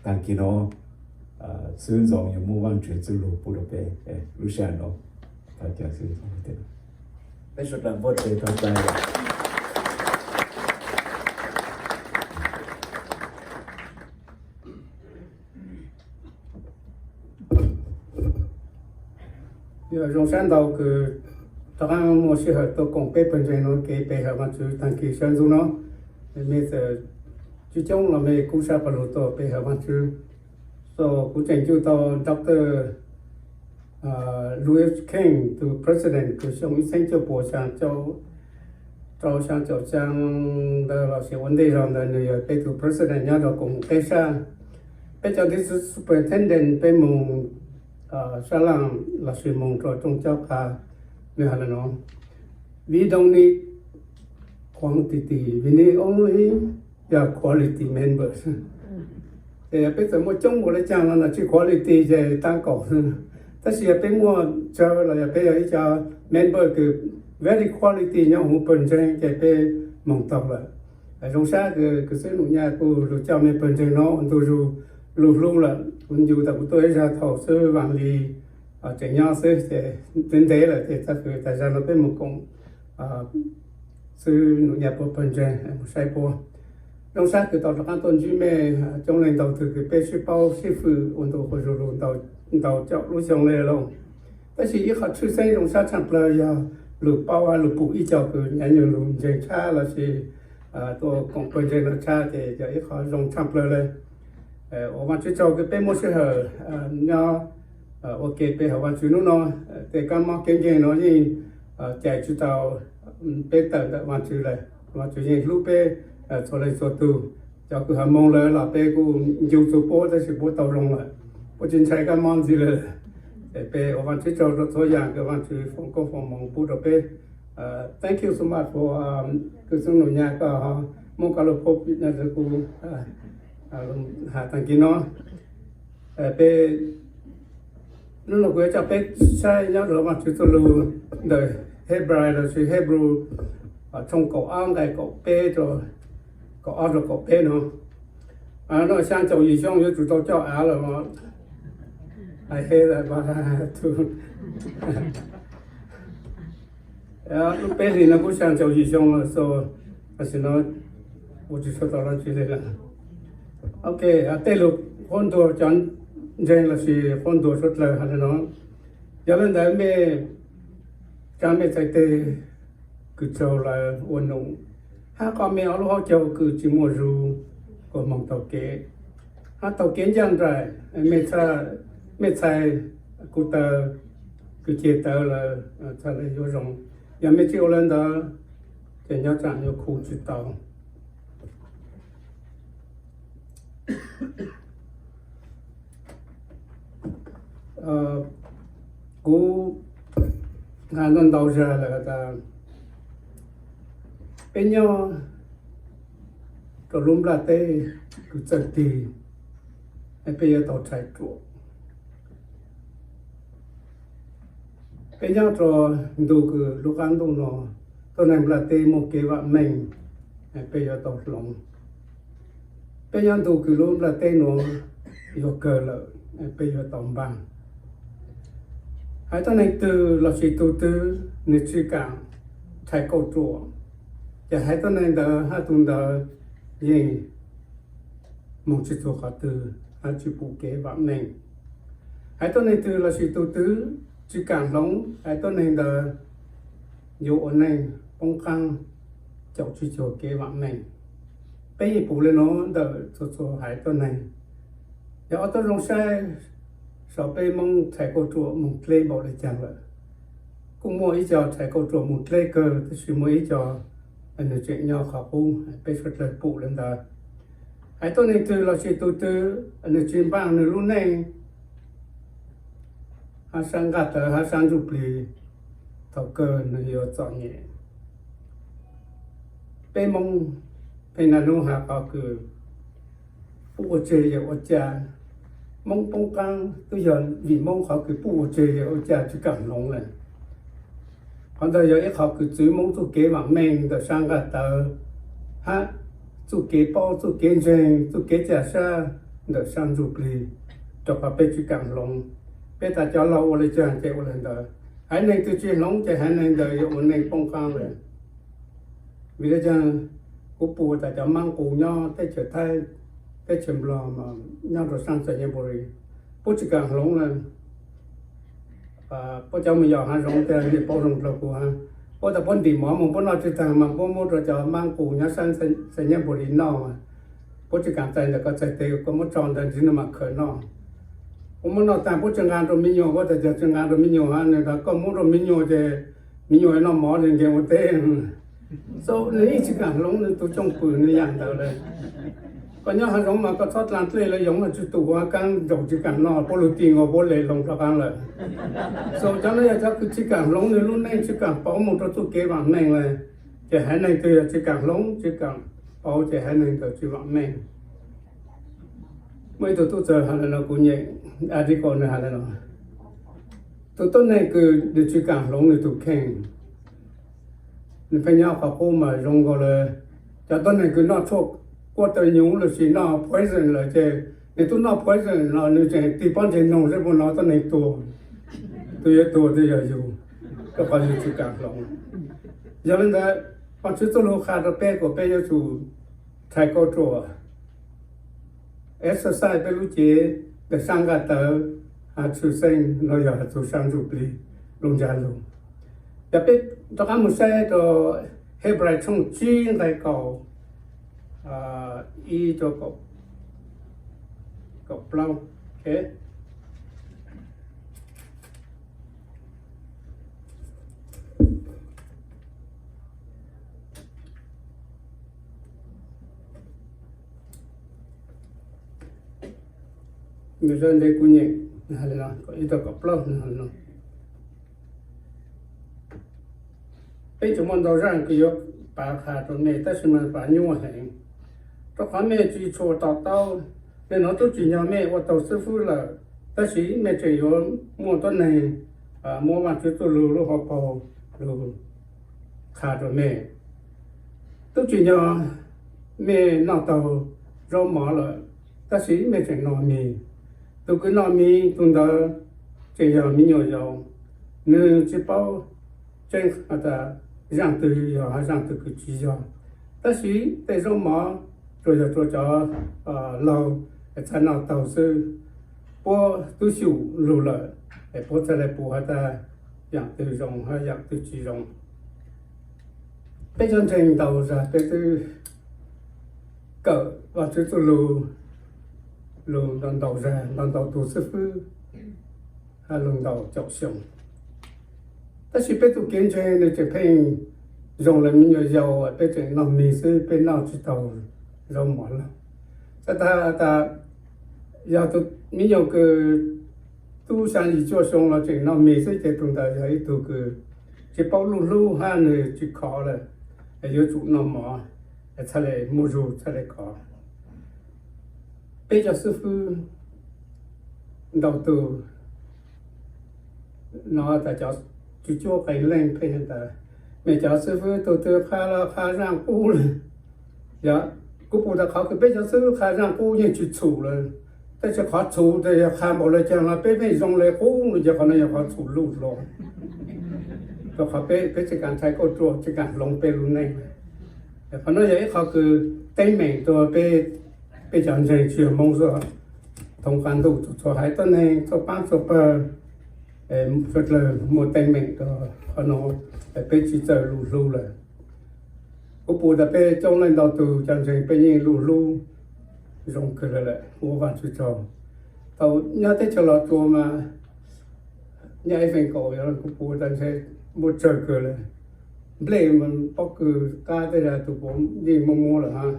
Tag kis no xwb Ntxoov yuav muab Vaajtswv txuj lug pub rua peb lub sij hawm no. Thov caw xwb. Peb sawv daws npuaj tes thov caw. Yog zoo sab ntau kws rov qaab muaj sij hawm tuaj koom peb pawg ntseeg no kev pe hawm Vaajtswv taag kis sab ntxug no. Mej txawm coob coob los mej kub sab pawg lug tuaj pe hawm Vaajtswv. So kuv tseem cuj tau Doctor Louis King tus president kws xyoo ib txheeb cuaj puas xyaa rau xyaa caum xyaa ntawd lossis ua ntej zog ntawd nws yog peb tus president nyob rau koom teb sab. Peb cov district superintendent peb moog sab laaj lossis moog rua rooj cob qha, nws has le no, we don't need quantity, we need only, yeah, quality members. Ces yog peb txawm muaj coob npaum le caag los tsi quality ces taab kaum xwb. Tab sis yog peb muaj tsawg los yog peb yog ib co member kws very quality nyob huv pawg ntseeg ces peb moog taug lawm. Zoo sab kws xib hwb Num Nyaj kuj lug coj mej pawg ntseeg no ua ntu zug lug hlub lawm. Kuv ncu tas kuv tuaj ib zag thaus xwb Vaaj Lis tseem nyob xwb ces ntev ntev lawm ces txhaj kws tas zag no peb moog koom xib hwb Num Nyaj puab pawg ntseeg moog saib puab. Zoo sab kws tau rov qaab tuaj ntsib mej. Coob leej ntau tug kws peb sib paub sib fwm ua ntu quas zug lug ntau caum lub xyoo le lauj. Tab sis ib qho tshwj xeeb zoo sab tshaaj plawg yog lug paub lug pum ib co kws nyav nyuag lug ntseeg tshab lossis tuaj koom pawg ntseeg no tshab ces yog ib qho zoo tshaaj plawg le. Ua Vaajtswv tsaug kws peb muaj sij hawm nyob ua ke pe hawm Vaajtswv hnub no. Tej kab mob kev nkeeg no yeej cais tsi tau peb tawm ntawm Vaajtswv lawm. Vaajtswv yeej hlub peb txhua leej txhua tug. Cov kws ho moog lawm los peb kuj ncu txug puab tab sis puab tau zoo lawm, puab tsi ntshai kab mob ntxiv lawm. Peb ua Vaajtswv tsaug rua txhua yaam kws Vaajtswv foom koob foom moov pub rua peb. Thank you so much for kws xib hwb Num Nyaj koj muab koj lub pulpit no rua kuv has taag kis no. Peb, hnub no kuv yuav coj peb saib nyob rua Vaajtswv txuj lug ntawm Hebrai lossis Hebrew tshooj kaum ob nqai kaum peb, kaum ob rua kaum peb no. No xyaa caum yim xyoo yuav tsum tau coj av lawm. Lub peb hlis no kuj xyaa caum yim xyoo lawm, so tam sim no ua tsis tshua tau dlaab tsi le lawm. Ok, tej lug quab ntuas cov ntseeg lossis quab ntuas suav dlawg has le no. Yog le ntawd mej tsaa mej txhais teg kws tsaug lawm ua num, hab qhov mej ob lub hauv caug kws tsi muaj zug kuas moog taug kev, hab taug kev ncaaj nraim, mej txhais kuv taw kws ceg tawv lawm txhaj le yuav zoo. Yog mej tsi ua le ntawd ces nyob tsaam yuav khu tsi tau. Kuv has ntau ntau zag lawm tas peb nyob rua lub nplaj teb kws txawj tig, peb yuav tau rhais ruam. Peb nyob rua ntu kws lub qaab ntuj no tuab neeg nplaj teb muaj kev vaam meej, peb yuav tau hloov. Peb nyob ntu kws lub nplaj teb nuav yuav kawg lawm, peb yuav tau npaaj. Haiv tuab neeg twg lossis tug twg nwg tsi kaam rhais kauj ruam, ces haiv tuab neeg ntawd hab tug ntawd yeej moog tsi txug qhov twg hab tsi pum kev vaam meej. Haiv tuab neeg twg lossis tug twg tsi kaam hloov, haiv tuab neeg ntawd yuav ua neej poob qaab, caum tsi txug kev vaam meej. Peb yeej pum le nuav ntawm txhua txhua haiv tuab neeg. Yog ob tuab zoo saib, sau peb Moob rhais kauj ruam moog dleb npaum le caag lawm. Kuj muaj ib co rhais kauj ruam moog dleb kawg, tab sis muaj ib co nwg tseem nyob qhov qub, peb suav dlawg pum le ntawd. Haiv tuab neeg twg lossis tug twg nwg tsi npaaj nwg lub neej hab sab nqaj tawv hab sab ntsuj plig, thaus kawg nwg yuav txom nyem. Peb Moob pheej naj nub has qhov kws pub ua tseg yawm ua ca, Moob poob qaab tub yog vim Moob qhov kws pub ua tseg yawm ua ca tsi kaam hloov le. Qhov ntawd yog ib qhov kws txwv Moob txuj kev vaam meej ntawm sab nqaj tawv hab txuj kev paub, txuj kev ntseeg, txuj kev ca sab ntawm sab ntsuj plig, rau qhov peb tsis kam hloov. Peb tas cov laug ua li cas ces ua li ntawd. Haiv neeg twg tsis hloov ces haiv neeg ntawd yuav ua neej poob qab lawm. Vim li cas? Kuv pum tas cov Mab Qus nyob teb chaws Thaib, teb chaws Nplog, nyob rau sab Xais Nyab Npus Lis, puab tsis kam hloov na. Puab cov mus yos hav zoov tias nej paub zoo dua kuv, puab tas puab ntim mov mus puab noj tsis tag mas puab muab rau cov Mab Qus nyob sab Xais Nyab Npus Lis noj. Puab tsis kam txais ntawm ko txais tes, koj muab tso ntawd ntxiv no mas khaws noj. Puab muab noj tag puab tsis nqa rau me nyuam, puab tas yog tsis nqa rau me nyuam, nws tas koj muab rau me nyuam ces me nyuam noj mov li nkees ua teb. So nws yeej tsis kam hloov nws tus cwj pwm nws yam ntawd lawm. Koj nyob hav zoov mas koj txhob dlaa dlej los yoov los tsis tus ua kaab ntsaum tsis kam noj, puab lug ti nkaus puab le loo rov qaab lawm. So cov no yog cov kws tsis kam hloov nws lub neej, tsis kam pauv mus rau txuj kev vaam meej lawm. Ces haiv neeg twg yog tsis kam hloov tsis kam pauv ces haiv neeg ntawd tsis vaam meej. Muaj ib tug tub txawg has le no kuv nyeem, a, tis ko nws has le no, tus tuab neeg kws nws tsis kam hloov nws tus kheej, nws pheej nyob qhov qub mas zoo nkaus li cov tuab neeg kws noj tshuaj kuab taw nyuv lossis noj poison lawm ces nws tub noj poison no nws tseem tig pob ntseg noog seb puas hnov tuab neeg tuag. Tus yuav tuag twb yog yus, rau qhov yus tsis kam hloov. Yog li ntawd, Vaajtswv txuj lug qha rau peb kuas peb yuav tsum txhais kaus ruam, exercise peb lub cev, ntawm sab nqaj tawv, tshwj xeeb los yog txug sab ntsuj plig lub ntsab lug. Yog peb rov qaab mus saib rau Hebrais tshooj tsib nqai kaum ib rau kaum plaub. Nws zaj ntev kuv nyeem, ib rau kaum plaub no. Peb tseem muaj ntau zaaj kws yuav pav qha rau mej, tab sis mas pav nyuaj heev, rau qhov mej tsis tshua to taub. Mej hnov tub tsim nyog mej ua taug xwb fwb lawm, tab sis mej tseem yuav muaj tuab neeg muab Vaajtswv txuj lug lub hauv paug lug qha rau mej. Tub tsim nyog mej noj taug zaub mov lawm, tab sis mej tseem noj mis. Tus kws noj mis tus ntawd tseem yog me nyuam yaus, nws tsis paub tseeb has tas zaaj twg yog hab zaaj twg kws tsis yog. Tab sis tej zaub mov tsuas yog rua cov laug txhaj noj taug xwb. Puab tub xyum lug lawm es puab txhaj le pum has tas yaam twg zoo hab yaam twg tsis zoo. Peb cov ntseeg ntau zag peb twb kawm Vaajtswv txuj lug lug ntau ntau zag, ntau ntau tug xwb fwb, lug ntau caum xyoo. Tab sis peb tug kev ntseeg nws tseem pheej zoo le me nyuam yaus, peb tseem noj mis xwb, peb noj tsis taug zaub mov lawm. Txhais tas tas yog tus me nyuam kws tub xyaa yim cuaj xyoo los tseem noj mis xwb ces tus ntawd yog ib tug kws tsis paub luj hlub hab nws tsis khov lawm, yuav tsum noj mov txhaj le muaj zug txhaj le khov. Peb cov xwb fwb ntau tug no tas cov tswv cuab qee leej pheej tas, mej cov xwb fwb tug twg qha los qha zaaj qub lawm. Yog, kuv pum tas qhov kws peb cov xwb fwb qha zaaj qub yeej tsis txhum lawm, tab sis qhov txhum tas yog qha npaum le caag los peb pheej zoo le qub no ces qhov no yog qhov txhum luj hlob. Rau qhov peb, peb tsis kam ntshai kauj ruam, tsis kam hloov peb lub neej. Qhov no yog ib qho kws teeb meem rua peb, peb cov ntseeg tsis yog Moob xwb, thoob qaab ntuj txhua haiv tuab neeg txhua paab txhua pawg, suav dlawg muaj teeb meem rua qhov no, peb tsis txawj luj hlub lawm. Kuv pum tas peb coob leej ntau tug cov ntseeg peb yeej luj hlub zoo kawg le lawm, ua Vaajtswv tsaug. Thaum nyob teb chaws Los Tsuas mas, nyob ib feem kaum kuv pum tas ntshe muaj tsawg kawg le. Nplej mas pob kws qab tej zag tug puav yeej muaj muab lawm hab.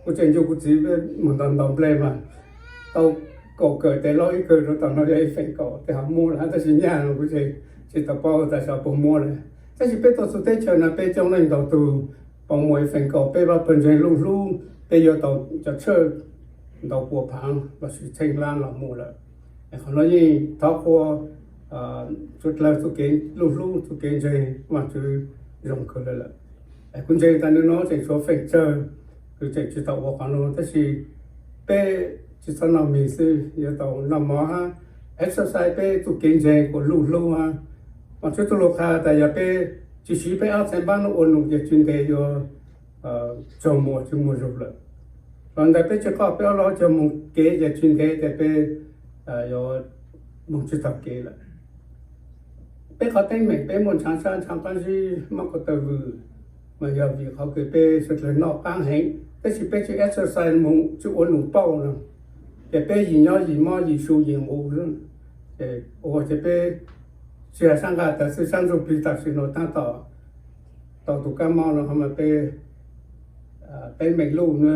Kuv tseem ncu kuv txiv mus ntaus ntaus nplej mas tau kaum kawm tes laub ib kawm rua tom no yog ib feem kaum tej ho muab lawm hab, tab sis nyaj no kuv tsis tau paub tas xyov puas muab lawm. Tab sis peb tuaj txug teb chaws no peb coob leej ntau tug paub muaj ib feem kaum peb pab pawg ntseeg luj hlub, peb yuav tau cov tshawj ntau pua phaav lossis txheej lab los muaj lawm. Qhov no yeej thov qhuas suav dlawg txuj kev luj hlub txuj kev ntseeg Vaajtswv zoo kawg le lawm. Kuv ntseeg tas nub nua tseem tshuav feem tsawg kws tseem tsis tau ua qhov no, tab sis peb tsis txhob noj mis xwb, yuav tau noj mov hab, exercise peb txuj kev ntseeg kuas luj hlub hab. Vaajtswv txuj lug qha tas yog peb tsis siv peb ob txhais npaab nuav ua num ces tsis ntev yuav tsaug muag tsis muaj zug lawm. Los ntawm peb tsis koj peb ob lub cog moog kev ces tsis ntev ces peb yuav moog tsis taug kev lawm. Peb qhov teeb meem peb muaj ntshaav sab ntshaav qaab zib mob ko taw vwm, mas yog vim qhov kws peb suav dlawg noj qaab heev tab sis peb tsis exercise moog tsis ua num pauj no, ces peb yim nyob yim mob yim su yim nqus, ces ua ces peb tsis has sab nqaj tawv xwb, sab ntsuj plig tam sim no taab tom tau tus kab mob no mas peb teeb meem luj na.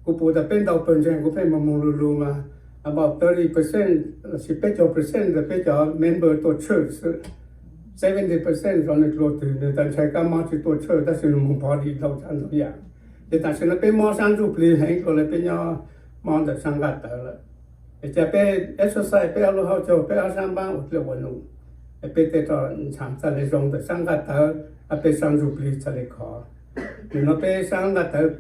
Kuv pum tas peb ntau pawg ntseeg kuv pheej moog moog lug lug mas about thirty percent lossis peb caug percent ntawm peb cov member tuaj church xwb. Seventy percent rov nwg dlua twg nwg tas ntshai kab mob tsis tuaj church tab sis nwg moog party ntau tsav ntau yaam. Ces tam sim no peb mob sab ntsuj plig heev dlua le peb nyob mob ntawm sab nqaj tawv lawm. Es ca peb exercise peb ob lub hauv caug peb ob sab npaab ua dlej ua num, es peb tej roj ntshaav txhaj le zoo ntawm sab nqaj tawv, peb sab ntsuj plig txhaj le khov. Nwg no peb sab nqaj tawv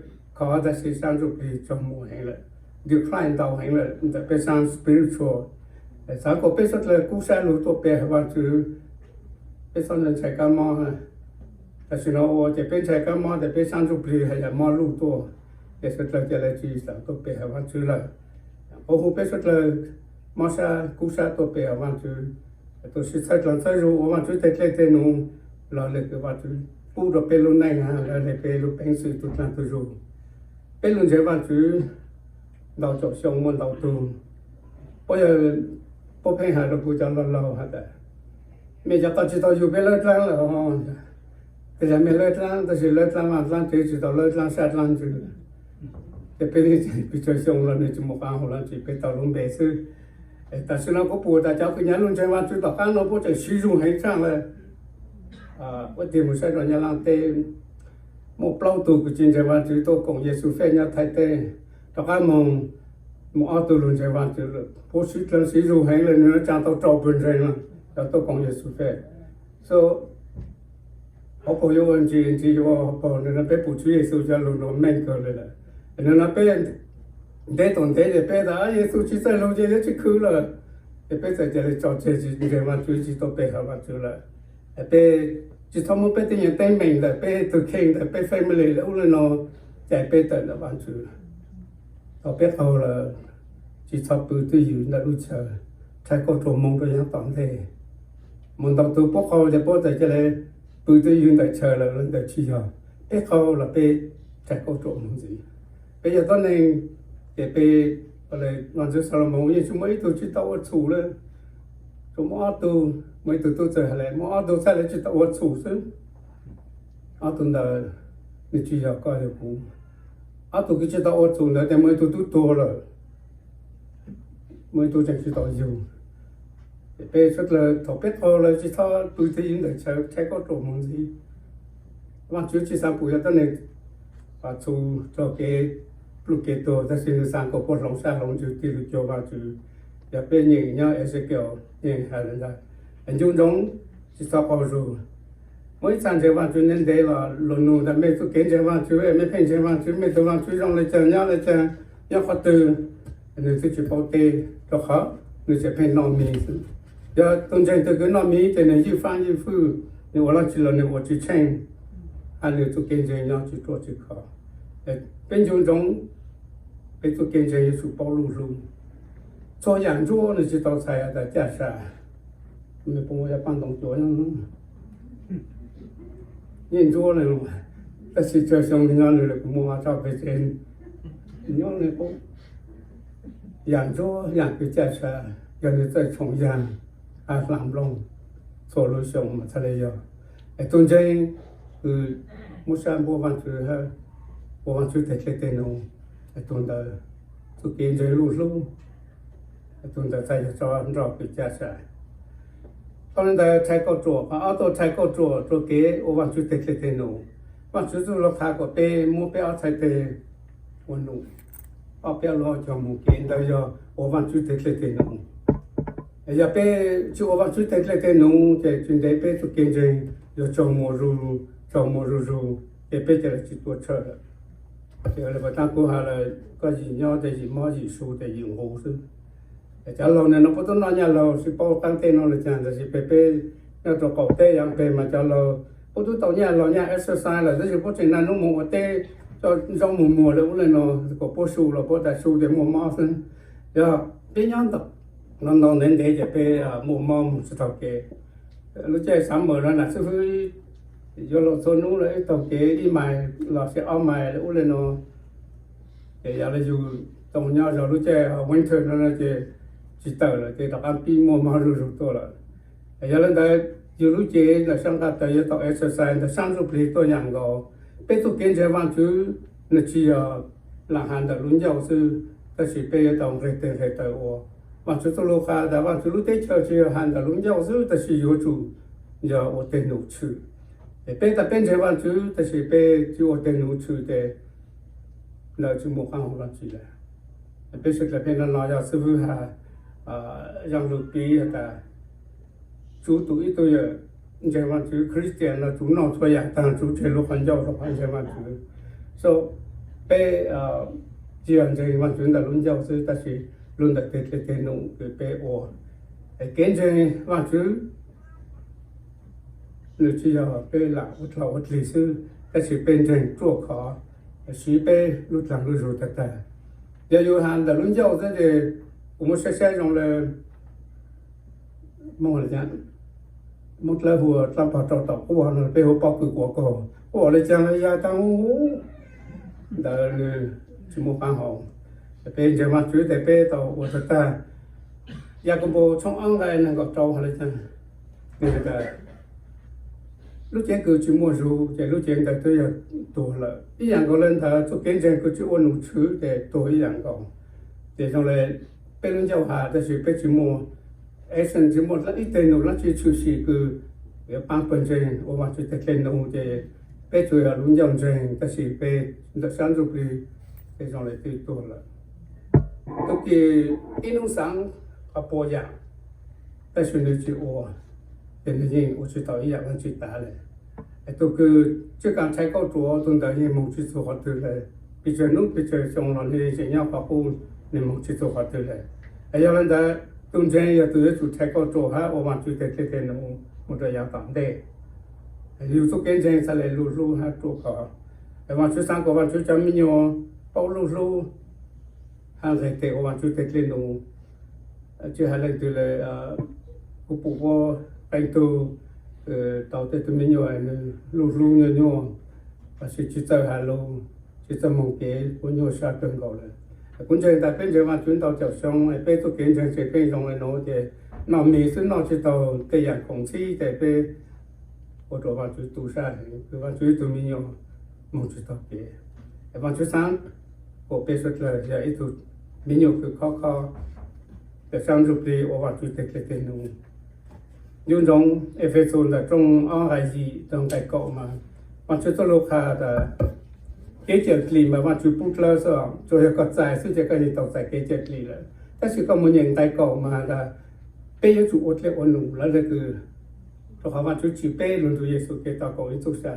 khov tab sis sab ntsuj plig tsaug muag heev lawm, decline ntau heev lawm ntawm peb sab spiritual. Xaav kuas peb suav dlawg kub sab lug tuaj pe hawm Vaajtswv, peb txhob ntshai kab mob. Tam sim no ua ces peb ntshai kab mob ces peb sab ntsuj plig has yam mob luj tuaj, ces suav dlawg ca le tsis xaav tuaj pe hawm Vaajtswv lawm. Kuv hu peb suav dlawg mob sab kub sab tuaj pe hawm Vaajtswv, tuaj sib txhawb dlaag txhawb zug ua Vaajtswv teg dlej teg num, los le kws Vaajtswv pub rua peb lub neej hab lawv le peb lub peev xwm tug dlaag tug zug. Peb lug ntseeg Vaajtswv ntau caum xyoo muaj ntau tug, puab yog puab pheej has rua kuv cov laug laug has tas, mej cov tau tsis tau yug peb lawb dlaab lawm, tej zag mej lawb dlaab tab sis lawb dlaab vaaj dlaab tsev tsis tau lawb dlaab sab dlaab ntsws. Ces peb le tseem pes tsawg xyoo los nwg tsis muaj qab hu los tsis peb tau lub npe xwb. Tam sim no kuv pum tas cov kws nyav lug ntseeg Vaajtswv tom qaab no puab tseem siv zug heev tshaj lawm. Puab tig mus saib rua Nyab Laaj teb, muaj plaub tug kws tsis ntseeg Vaajtswv tuaj koom Yexus Fej nyob Thaib teb, rov qaab moog, moog ob tug lug ntseeg Vaajtswv lawm. Puab siv dlaag siv zug heev lawm, nwg tsaa tau rau pawg ntseeg lawm cov tuaj koom Yexus Fej. So, hauv paug yuav ua ntsis, ntsis yuav ua hauv paug, nwg no peb pum Tswv Yexus cov lug nuav meej kawg le lawm. Nwg no peb ntev tom ntev ces peb tas Yexus tsis txawj lug ces yuav tsis khwv lawm, ces peb txawm ca le tso tseg tsis ntseeg Vaajtswv tsis tuaj pe hawm Vaajtswv lawm. Peb tsis txhob muab peb tej nyuas teeb meem ntawm peb tug kheej ntawm peb family le ub le no cais peb tawm ntawm Vaajtswv. Thaum peb qaug lawm, tsis txhob pw twj ywm ntawm lub chaw, rhais kauj ruam moog rua yav tom ntej. Mus ntau tug puab qaug ces puab txawm ca le pw twj ywm ntawm chaw lawm, ntawd tsis yog. Peb qaug los peb rhais kauj ruam moog ntxiv. Peb yog tuab neeg, ces peb, Vaajtswv Xalumoos yeej tsis muaj ib tug tsis tau ua txhum le. Tsuas muaj ob tug, muaj ib tug tub txawg hais le muaj ob tug txhaj le tsis tau ua txhum xwb. Ob tug ntawd nws tsis yog koj yog kuv. Ob tug kws tsis tau ua txhum ntawd ces muaj ib tug tub tuag lawm, muaj ib tug tseem tsis tau yug. Peb suav dlawg thaum peb qaug lawm tsis txhob pw twj ywm ntawm chaw, rhais kauj ruam moog ntxiv. Vaajtswv tsis xaav pum yog tuab neeg txhu raug kev pluj kev tuag, tab sis nwg xaav kuas puab hloov sab hloov ntsws tig lug cuag Vaajtswv. Yog peb nyeem nyob Ezekiel yeej has le ntawd, ncu ntsoov tsis txhob qaug zug. Muaj ib txha ntseeg Vaajtswv ntev ntev los luag nug tas mej txuj kev ntseeg Vaajtswv, mej pheej ntseeg Vaajtswv, mej tug Vaajtswv zoo le caag nyob le caag, nyob qhov twg? Nwg twb tsis paub teb rua qhov nwg tseem pheej noj mis xwb. Yog tug ntseeg twg kws noj mis ces nwg ywj faab ywj fwj, nwg ua dlaab tsi los nwg ua tsis tsheej, hab nwg txuj kev ntseeg nyob tsis ruaj tsis khov. Peb ncu ntsoov, peb txuj kev ntseeg yuav tsum paub luj hlub. Txhua yaam ntsuab nwg tsis tau txhais tas caj sa, mej pum yog paab ntoo cuav nyob, yeej ntsuab le, tab sis tsawg xyoo nyob le kuv muaj ob tsob peg tsev nyob le pum. Yaam ntsuab yaam kws caj sa, yog nwg txawj tshoom yaag, hab hla nplooj, txhua lub xyoo mas txhaj le yog. Es tug ntseeg kws muab sab npuab Vaajtswv hab ua Vaajtswv teg dlej teg num, es tug ntawd txuj kev ntseeg luj hlub, es tug ntawd txhaj yog tsob nroj kws caj sa. Thaum le ntawd rhais kauj ruam, qhov ob tuaj rhais kauj ruam rua kev ua Vaajtswv teg dlej teg num. Vaajtswv txuj lug qha kuas peb muab peb ob txhais teg ua num, ob peb lub hauv caug moog kev, ntawd yog ua Vaajtswv teg dlej teg num. Yog peb tsis ua Vaajtswv teg dlej teg num ces tsis ntev peb txuj kev ntseeg yuav tsaug muag zuj, tsaug muag zuj zug, ces peb ca le tsis tuaj tshawj lawm. Ces lawv puas tag kuv has lawm, koj yim nyob ces yim mob, yim su ces yim nqus xwb. Cov laug nim no puab tub noj nyaj laug, tsis paub qaab teb no los caag, tab sis peb, peb nyob rau qaum teb yaav peg mas cov laug puab tub tau nyaj laug nyaj exercise lawm, tab sis puab tseem naj nub moog ua teb, coj zaub moog muag le ub le no, kuas puab su los puab tas su ces muaj mob xwb. Yog peb nyob ntau, ntau ntev ntev ces peb muaj mob moog tsis taug kev. Lub caij summer no nam xib fwb yuav luag txhua nub lawm, ib taug kev ib mais los sis ob mais le ub le no. Ces yog le yug tau nyob zog lub caij winter no ces tsis tawm lawm, ces rov qaab pib muaj mob zuj zug tuaj lawm. Yog le ntawd yug lub cev ntawm sab nqaj tawv yuav tau exercise ntawm sab ntsuj plig tuaj yaam nkaus. Peb txuj kev ntseeg Vaajtswv nws tsis yog laam has ntawm lub ncauj xwb, tab sis peb yuav tau nqeg teg nqeg taw ua. Vaajtswv txuj lug has tas Vaajtswv lub teb chaws tsis yog has ntawm lub ncauj xwb, tab sis yuav tsum yog ua teg num tshwm. Es peb tas peb ntseeg Vaajtswv tab sis peb tsis ua teg num tshwm ces ntawd tsis muaj qaab hau dlaab tsi lawm. Peb sawv dlawg peb no no yog xib fwb has, Zaj Lug piv has tas, tsuv tus ib tug yawm ntseeg Vaajtswv Christian no tsuv noj txhua yaam taag, tsuv tseg lub qhov ncauj rau qhov ntseeg Vaajtswv. So peb tsis yog ntseeg Vaajtswv ntawm lub ncauj xwb, tab sis lug ntawm teg dlej teg num kws peb ua. Es kev ntseeg Vaajtswv nws tsis yog peb lam ua dlog ua dlig xwb, tab sis peb ntseeg ruaj khov, siv peb lub dlaag lub zug tag tag. Yog yug has ntawm lub ncauj xwb ces kuv muab saib saib zoo le Moob dlawb hu dlaab pog rau tom quaj no peb hu pob kws quas kaug, quaj le caag le yaig taag hu, ntawd nws tsis muaj qaab hau. Peb ntseeg Vaajtswv tes peb tau ua tag tag. Yakaunpaus tshooj ob nqai neeg nkaum rau has le caag? Lub cev kws tsis muaj zug ces lub cev ntawd twb yog tuag lawm. Ib yaam nkaus le ntawd txuj kev ntseeg kws tsis ua num tshwm ces tuag ib yaam nkaus. Ces zoo le peb lub ncauj has tab sis peb tsis muaj action, tsis muaj ib teg num dlaab tsi tshwm sim kws yuav paab pawg ntseeg ua Vaajtswv teg dlej num ces peb tsuas yog lub ncauj ntseeg tab sis peb ntawm sab ntsuj plig ces zoo le twb tuag lawm. Tub ki ib nub xaav qhov puas yaam tab sis nws tsis ua, ces nws yeej ua tsis tau ib yaam dlaab tsi taag le. Tug kws tswj kav rhais kauj ruam tug ntawd yeej moog tsis txug qhov twg le. Pes tsawg nub pes tsawg xyoo los nws yeej tseem nyob qhov qub, nws moog tsis txug qhov twg le. Yog le ntawd tug ntseeg yog tug yuav tsum rhais kauj ruam hab ua Vaajtswv teg dlej teg num moog rua yaav tom ntej. Yug txuj kev ntseeg txhad le lug hlub hab ruaj khov. Vaajtswv xaav kuas Vaajtswv cov me nyuam paub lug hlub hab nqeg tes ua Vaajtswv teg dlej num. Tsi has leej twg le, kuv pum puab qee tug tau tej tug me nyuam nws lug hlub nyuaj nyuaj, los sis tsis txawj has lug, tsis txawj moog kev, puab nyuaj sab kawg nkaus le. Kuv ntseeg tas peb ntseeg Vaajtswv ntau caum xyoo, peb txuj kev ntseeg tseem pheej zoo le nuav ces noj mis xwb noj tsis taug tej yaam khoom ntxhib ces peb ua rua Vaajtswv tu sab heev, kws Vaajtswv ib tug me nyuam moog tsis taug kev. Vaajtswv xaav kuas peb suav dlawg yog ib tug me nyuam kws khov kho tawm sab ntsuj plig ua Vaajtswv teg dlej teg num. Ncu ntsoov Efexus ntawm rooj ob nqai yim rua nqai kaum mas, Vaajtswv txuj lug qha tas kev cawm dlim mas Vaajtswv pub dlawb xwb, tsuas yog koj txais xwb ces koj yeej tau txais kev cawm dlim lawm. Tab sis koj mus nyeem nqai kaum mas tas peb yuav tsum ua dlej ua num lawv le kws, rua qhov Vaajtswv tsim peb lug nrug Yexus Khetos kaum ib txuj sa.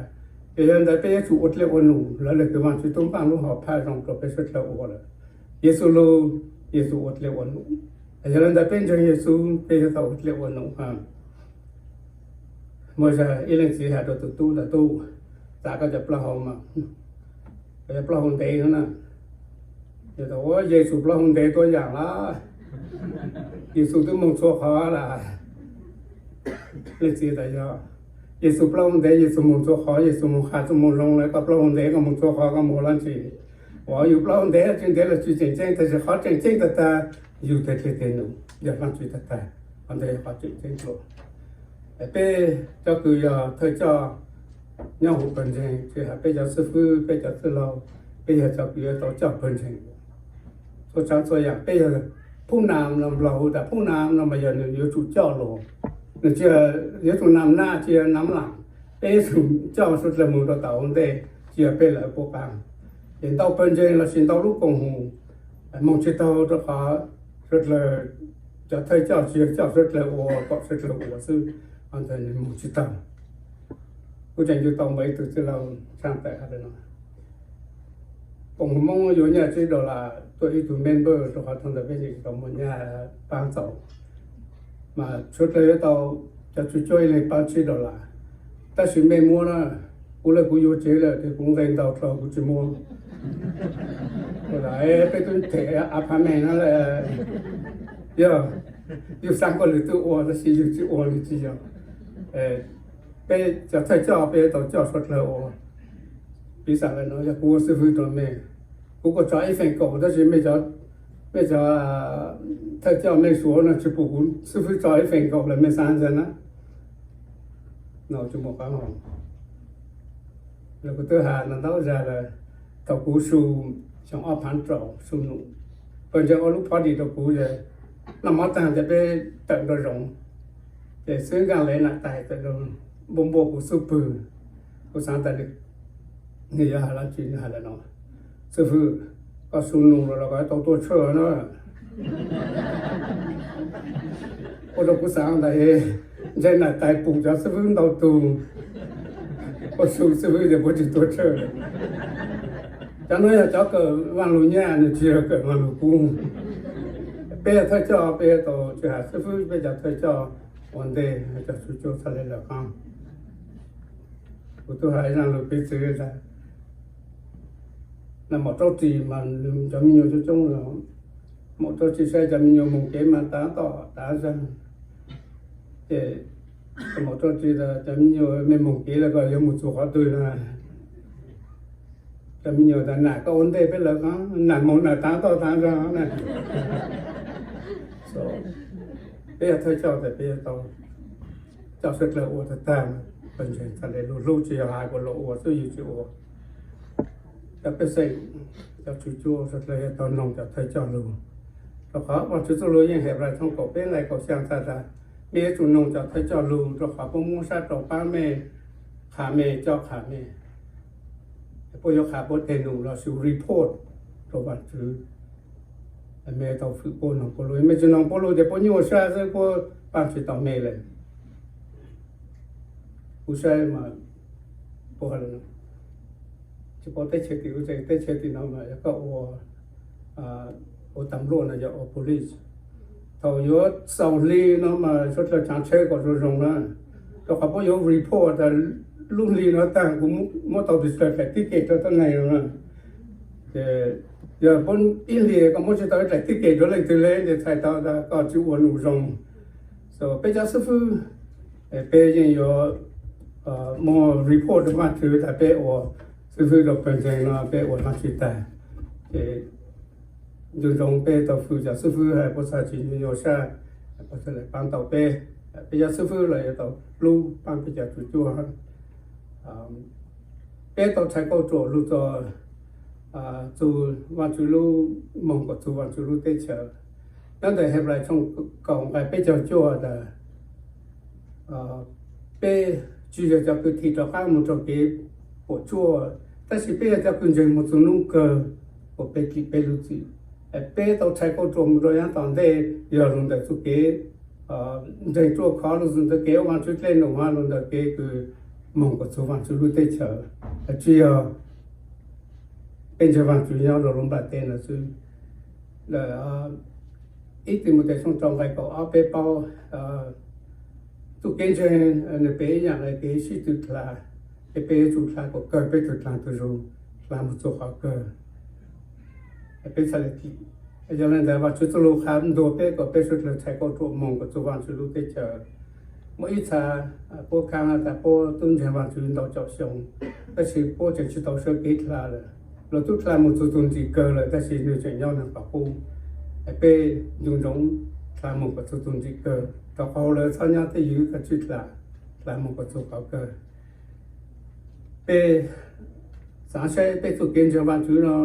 Ces yog le ntawd peb yuav tsum ua dlej ua num lawv le kws Vaajtswv tub npaaj lub hom phaj zoo rua peb suav dlawg ua lawm. Yexus lug, Yexus ua dlej ua num. Yog le ntawd peb ntseeg Yexus peb yuav tau ua dlej ua num. Muaj ib leej txiv has rua tug tub tas, tub, txav koj cov plaub hau mas, koj cov plaub hau ntev no na. Yexus plaub hau ntev tuab yaam lawm, Yexus twb moog txhua qhov lawm. Leej txiv tas, yog Yexus plaub hau ntev, Yexus moog txhua qhov, Yexus moog qha txuj moo zoo le, koj plaub hau ntev koj moog txhua qhov koj moog dlaab tsi? Ua yus plaub hau ntev tsi ntev los tsi tseem ceeb, tab sis qhov tseem ceeb tag tag yus teg dlej teg num yog Vaajtswv tag tag, qhov ntawd yog qhov tseem ceeb dlua. Peb cov kws yog thawj coj nyob huv pawg ntseeg, tsi has peb cov xib fwb, peb cov txwj laug, peb yog cov kws yuav tau coj pawg ntseeg. Txhua tsav txhua yaam peb yog phub nam no, Nplog hu tas phub nam no mas yog nws yuav tsum coj lug, nws tsi yog yuav tsum nam naj tsi yog nam laam, peb yuav tsum coj suav dlawg moog rua tom u ntej, tsi yog peb lawv puab qaab. Ces ntau pawg ntseeg lossis ntau lub koom haum moog tsi taug rua qhov suav dlawg cov thawj coj tsi yog coj suav dlawg ua, kom suav dlawg ua xwb, ntawd nws moog tsi taug. Kuv tseem ncu tau muaj ib tug txwj laug tshaaj tawm has le no. Koom Hmoob yuav nyaj tsib dollar tuaj ib tug member, rau qhov thaum ntawd peb tsis tau muaj nyaj paab txaus, mas suav dlawg yuav tau cov tswv cuab ib leeg paab tsib dollar. Tab sis mej muab na, kuv lawv kuv yuav tsev lawm ces kuv nqe ntau dlhau kuv tsis muab. Peb tub them apartment no lawm, yog yug xaav kom lwm tug ua tab sis yug tsis ua li tsis yog. Peb cov thawj coj peb yuav tau coj suav dlawg ua. Piv xam lawm no yog kuv ua xib fwb rau mej, kuv kuj tso ib feem kaum, tab sis mej cov thawj coj mej suav no tsis pum kuv xib fwb tso ib feem kaum lawm mej xaav ntag na. No tsis muaj qab hau. Los kuv twb has no ntau zag lawm, thaum kuv su xyoo ob phav rau su num, pawg ntseeg ua lub party rau kuv, noj mov taag ces peb tawm nraum zoov, ces xib fwb nkaaj le nam tais tawm nraum, npuaj npuaj kuv xub pwg. Kuv xaav tas nwg yuav has dlaab tsi, nwg has lawm no, xib fwb, koj su num los los koj tau tuaj tshawj na. Ua rau kuv xaav tas ntseeg nam tais pum cov xib fwb ntau tug, ua su xib fwb ces puab tsis tuaj tshawj. Cov no yog cov kawm vaaj lug nyaj, nwg tsis yog kawm vaaj lug kub. Peb yog thawj coj peb yuav tau tsis has xib fwb, peb cov thawj coj ua ntej cov tswv cuab txhaj le lawm qab. Kuv tub has ib zaaj lug piv txwv tas, maum rau ris mas cov me nyuam coob coob, maum rau ris saib cov me nyuam moog kev mas tav toj tav zag, ces maum rau ris tas cov me nyuam mej moog kev lawm koj yuav moog txug qhov twg na? Cov me nyuam tas nam koj ua ntej peb lawv, nam moog nam tav toj tav zag na. Peb yog thawj coj tas peb yuav tau coj suav dlawg ua tag tag, pawg ntseeg txhaj le lug hlub, tsis yog has kuas lug ua xwb yug tsis ua. Cov pej xeem, cov tswv cuab suav dlawg yuav tau noog cov thawj coj lug, rau qhov Vaajtswv txuj lug yeej Heblais tshooj kaum peb nqai kaum xyaa txhais tas, mej yuav tsum noog cov thawj coj lug rau qhov puab muab sab rau paab mej, qha mej, coj qha mej. Puab yuav qha puab teg num lossis report rau Vaajtswv. Mej tau fwm puab, noog puab lug, mej tsis noog puab lug ces puab nyuaj sab xwb, puab paab tsis tau mej lawm. Kuv saib mas, puab tsis paub teb chaws tim, teb chaws tim no mas yog koj ua, ua tam luaj no yog ua police, thaum yuav txaus hli no mas suav dlawg tsaav tsheb kom zoo zoo na, rau qhov puab yuav report tas lub hli no tag kuv muab tau pes tsawg daim tib kem rau tuab neeg no na. Ces yog puab ib hlis koj muab tsis tau ib daim tib kem rau leej twg le ces txhais tau tas koj tsis ua num zoo. So peb cov xib fwb, peb yeej yuav muaj report rau Vaajtswv tas peb ua xib fwb rau pawg ntseeg no peb ua Vaajtswv tag. Ces nco ntsoov peb tau fwm cov xib fwb hab puab txhaj tsis nyuaj nyuaj sab, puab txhaj le paab tau peb. Peb cov xib fwb los yuav tau hlub paab peb cov tswv cuab. Peb tau txhais kauj ruam lug txug, txug Vaajtswv lub, moog kom txug Vaajtswv lub teb chaws. Nyob ntawm Heblais tshooj kaum nqai peb caug cuaj tas, peb tsis yog cov kws thim rov qaab moog rau kev puam tsuaj, tab sis peb yog cov kws ntseeg moog txug nub kawg uas peb kis peb lub txim. Peb tau txhais kauj ruam moog rau yav tom ntej yog lug ntawm txuj kev ntseeg ruaj khov, lug ntawm kev ua Vaajtswv dlej num, lug ntawm kev kws moog kom txug Vaajtswv lub teb chaws, tsis yog peb ntseeg Vaajtswv nyob rau lub nplaj teb no xwb. Ib Timautes tshooj rau nqai kaum ob peb paub txuj kev ntseeg nws peb ib yaam le kev sib tw dlha, ces peb yuav tsum dlha kom kawg peb tug dlha tug zug, dlha moog txug qhov kawg. Peb txhaj le, yog le ntawd Vaajtswv txuj lug qha ntuas peb kom peb suav dlawg txhais kauj ruam moog kom txug Vaajtswv lub teb chaws. Muaj ib txha puab khaab tas puab tub ntseeg Vaajtswv ntau caum xyoo, tab sis puab tseem tsis tau sawv kev dlha lawm. Lawv tub dlha moog txug tug ntxim kawg lawm tab sis nwg tseem nyob nwg qhov qub. Peb nco ntsoov dlha moog kom txug tug ntxim kawg, rau qhov lawv txhob nyob twj ywm, koj tsij dlha, dlha moog kom txug qhov kawg. Peb xaav saib peb txuj kev ntseeg Vaajtswv no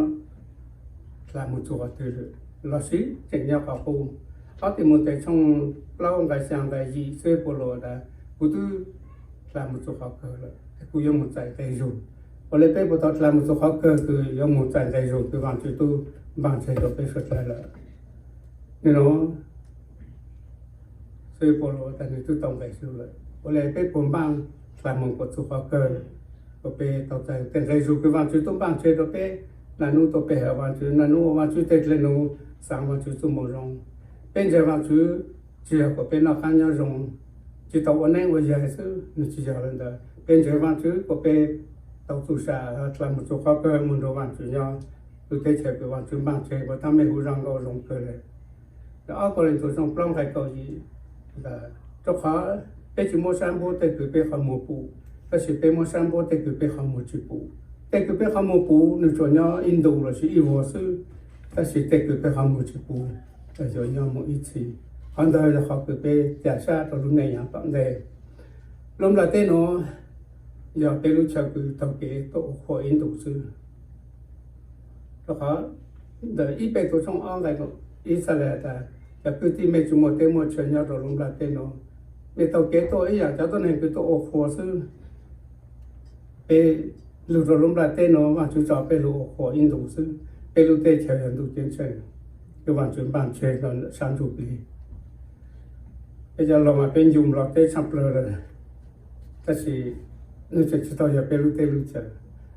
dlha moog txug qhov twg lawm, lossis tseem nyob qhov qub. Ob Timautes tshooj plaub nqai xyaa nqai yim xwb Paulus tas, kuv tub dlha moog txug qhov kawg lawm, kuv yuav moog txais nqe zug. Ua le peb puas tau dlha moog txug qhov kawg kws yuav moog txais nqe zug kws Vaajtswv tub npaaj tseg rau peb suav dlawg lawm? Nwg no xwb Paulus tas nwg tub tau nqe zug lawm. Ua le peb puas npaaj dlha moog kom txug qhov kawg, kom peb tau txais tej nqe zug kws Vaajtswv tub npaaj tseg rau peb Naj nub tuaj pe hawm Vaajtswv, naj nub ua Vaajtswv tej dlej nub, xaav Vaajtswv txuj moo zoo. Peb ntseeg Vaajtswv tsi yog kuas peb noj qaab nyob zoo, tsi tau ua neeb ua yaig xwb, nwg tsi yog le ntawd. Peb ntseeg Vaajtswv kuas peb tau txuj sa dlha moog txug qhov kawg moog nrug Vaajtswv nyob, lub teb chaws kws Vaajtswv npaaj tseg puas taab mej hu zaaj nkauj zoo kawg le. Ob Kauleethaus tshooj plaub nqai kaum yim, rua qhov peb tsi muab sab npuab tej kws peb qhov muag pum, tab sis peb muab sab npuab tej kws peb qhov muag tsi pum. Tej kws peb qhov muag pum nwg tsuas nyob ib ntus lossis ib vuag xwb, tab sis tej kws peb qhov muag tsi pum, yuav nyob moog ib txhis. Qhov ntawd yog qhov kws peb ca sab rua lub neej yav tom ntej. Lub nplaj teb nuav yog peb lub chaw kws taug kev tuaj ua qhua ib ntus xwb. Rua qhov ntawm ib Petus tshooj ob nqai ib txhaj le tas, cov kwv tij, mej tsi muaj teb muaj chaw nyob rua lub nplaj teb nuav, mej taug kev tuaj ib yaam cov tuab neeg kws tuaj ua qhua xwb. Peb lug rua lub nplaj teb nuav, Vaajtswv tso peb lug ua qhua ib ntus xwb. Peb lub teb chaws yog ntuj ceeb tsheej, kws Vaajtswv npaaj tseg rua sab ntsuj plig. Peb cov laug mas peb ncu Nplog teb tshaj plawg lawm, tab sis nwg tseem tsi tau yog peb lub teb lub chaws.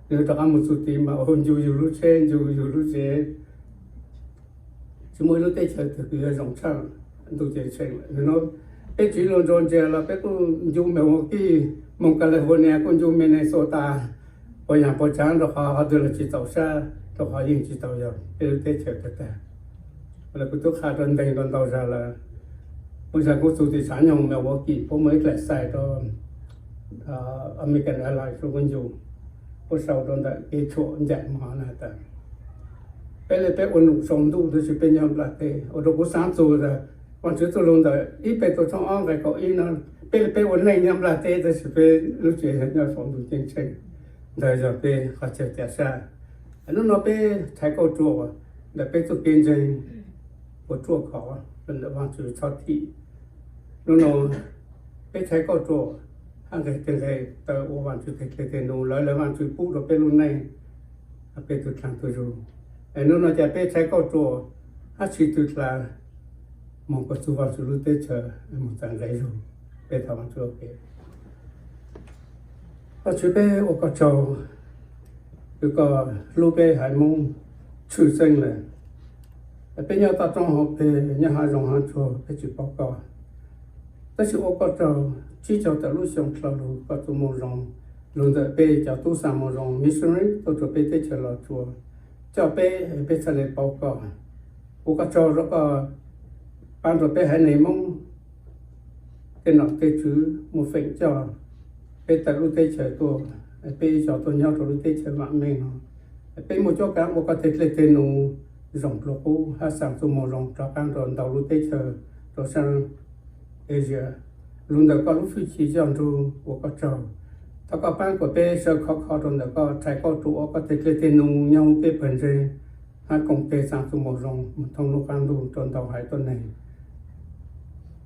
Nwg rov qaab moog txug tid mas ua ncu yug lub tsheb, ncu yug lub tsev, tsi muaj ib lub teb chaws twg kws yuav zoo tshaj ntuj ceeb tsheej lawm. Nwg nuav peb tsiv lug ntsuas ntsia los peb kuj ncu Milwaukee, moog California, kuj ncu Minnesota, puas yaam puas tsaav, rua qhov qhov twg los tsi txaus sab, rua qhov yeej tsi tau yog peb lub teb chaws tag tag. Lawv kuj tub qha rua nteeg rua ntau zag lawm, puab zag kuj txug tim tshav nyoog Milwaukee, puab muaj ib dlaim xais rua American Airlines kuj ncu, puab sau rua ntawm kev tshuam ncaim mov na tas, peb le peb ua num sau ntuj tab sis peb nyob nplaj teb. Ua rua kuv xaav txug tas Vaajtswv txuj lug ntawm ib Petus tshooj ob nqai kaum ib nuav, peb le peb ua neej nyob nplaj teb tab sis peb lub tsev nyob sau ntuj ceeb tsheej. Ntawd yog peb qhov chaw ca sab. Nub nua peb rhais kauj ruam ntawm peb txuj kev ntseeg puas ruaj khov ntawm Vaajtswv txhob thim. Nub nua peb rhais kauj ruam hab nqeg teg nqeg taw ua Vaajtswv teg dle teg num, lawv le Vaajtswv pub rua peb lub neej, peb tug dlaag tug zug. Es nub nua ca peb rhais kauj ruam hab tsi tug dlaag moog puag txug Vaajtswv lub teb chaws moog txais nqe zug. Peb thov Vaajtswv ua ke. Vaajtswv, peb ua koj tsaug kws koj hlub peb haiv Moob tshwj xeeb lawm. Peb nyob toj roob hauv peg, nyob haav zoov haav tsuag, peb tsi paub koj. Tab sis ua koj tsaug, tsib caug tawm lub xyoo dlhau lug koj txuj moo zoo lug ntawm peb cov tub xa moo zoo missionary tuaj rua peb teb chaws Los Tsuas, coj peb, peb txhaj le paub koj. Ua koj tsaug rua koj paab rua peb haiv neeg Moob tej nom tej tswv muaj feem coj peb tawm lub teb chaws tuaj, peb ib co tuaj nyob rua lub teb chaws vaam meej no. Peb muaj cuab kaav ua koj teg dlej teg num zoo dlua qub hab xaa txuj moo zoo rov qaab rua ntau lub teb chaws rua saab Asia lug ntawm koj lub fwj chim coj nrug. Ua koj tsaug, thov koj paab kuas peb sawv khov kho rua ntawm koj, rhais kauj ruam ua koj teg dlej teg num nyob huv peb pawg ntseeg hab koom teg xaa txuj moo zoo moog thoob lub qaab ntuj rua ntau haiv tuab neeg.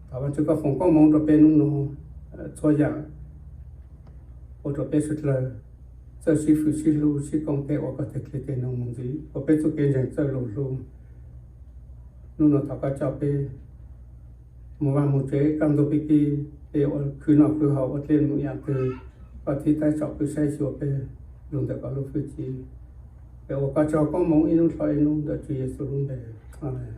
Thov Vaajtswv koj foom koob moov rua peb nub nua, txhua yaam ua rua peb suav dlawg txawj sib fwm sib hlub sib koom teg ua koj teg dlej teg num moog ntxiv, ua peb txuj kev ntseeg txawj lug hlub. Nub nua thov koj coj peb moog vaaj moog tsev, kaj ntug peb kib, peb ua khwv noj khwv haus ua dlej num yaam twg, koj thib taib tsom kwm saib xyuas peb lug ntawm koj lub fwj chim. Peb ua koj tsaug koob moov ib nub dlhau ib nub ntawm Tswv Yexus lub npe. Amees.